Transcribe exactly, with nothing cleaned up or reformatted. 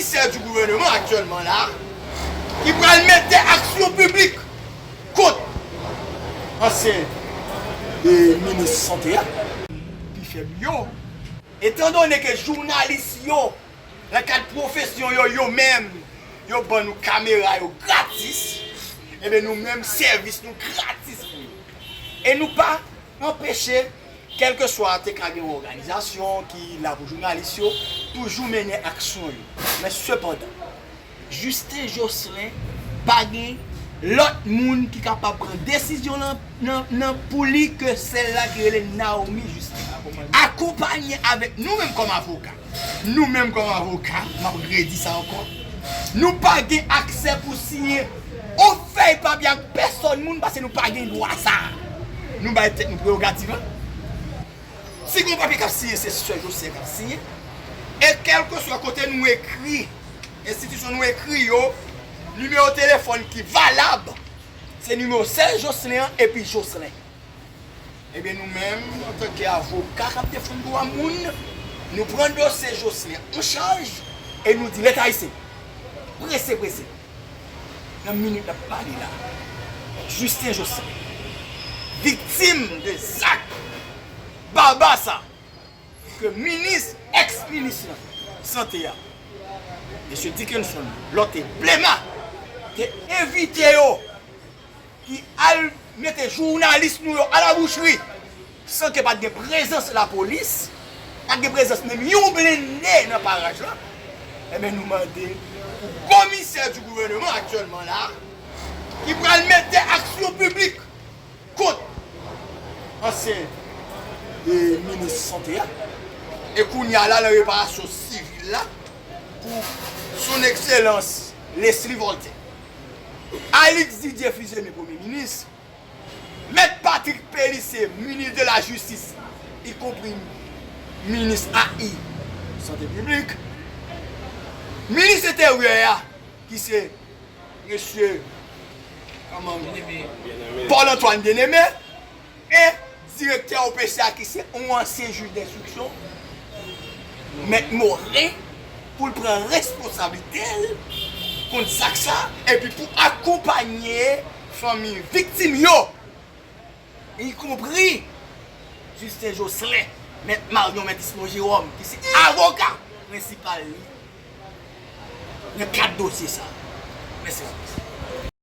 Komisè di gouvènman aktyèlman la, ki pral mete aksyon piblik kont ansyen e, minis sante a, pi fèb yo. Etandone ke jounalis yo, nan kad pwofesyon yo, yo menm, yo ban nou kamera yo gratis, ebyen nou menm sèvis nou gratis pou yo. E nou pa anpeche, kèlkeswa te ka gen yon òganizasyon ki la pou jounalis yo, toujou mennen aksyon yo. Men sepandan, Justin Jocelyn pa gen lòt moun ki kapab pran desizyon nan, nan, nan pou li ke sèl la ki rele Naomi Justin. Akonpanye avèk nou menm kòm avoka. Nou menm kòm avoka, m ap redi sa ankò. Nou pa gen aksè pou siyen yon fèy papye ak pèsòn moun paske nou pa gen dwa sa. Nou bay tèt nou prerogativ la. Si gen yon papye k ap siyen, se sè Jocelyn k ap siyen. E kèlkeswa kote nou ekri, enstitisyon nou ekri yo, nimewo telefòn ki valab, se nimewo sè Jocelyn an epi Jocelyn. Ebyen, nou menm, antanke avoka k ap defann dwa moun, nou pran dosye Jocelyn an chaj e nou di Leta ayisyen, prese, prese, nan minit n ap pale la, Justin Jocelyn, viktim de zak baba sa, ke minis, èks minis lan, sante a, mesye Dickenson, lòt te blema, te envite yo, ki al mete jounalis nou yo alabouchri, san ke pa t gen prezans lapolis, pa t gen prezans menm yon blende nan paraj la, ebyen, nou mande pou komisè di gouvènman aktyèlman la, ki pral mete aksyon piblik kont ansyen e, minis sante a, e kounye a la nan reparasyon sivil la pou Son Ekselans Leslie Voltaire. Alix Didier Fils-Aimé, premye minis, Mèt Patrick Pélisser, minis de la jistis, ikonpri minis A I, sante piblik, minis enteryè a, ki se mesye, kòman, Paul Antoine Bien-Aimé, e direktè O P C a, ki se yon ansyen jij denstriksyon, Mèt Morin, pou l pran responsablite l kont zak sa, epi pou akonpanye fanmi viktim yo, ikonpri Justin Jocelyn, Mèt Marion Mentismo Jérôme, ki se avoka prensipal li nan kad dosye sa. Mèsi anpil.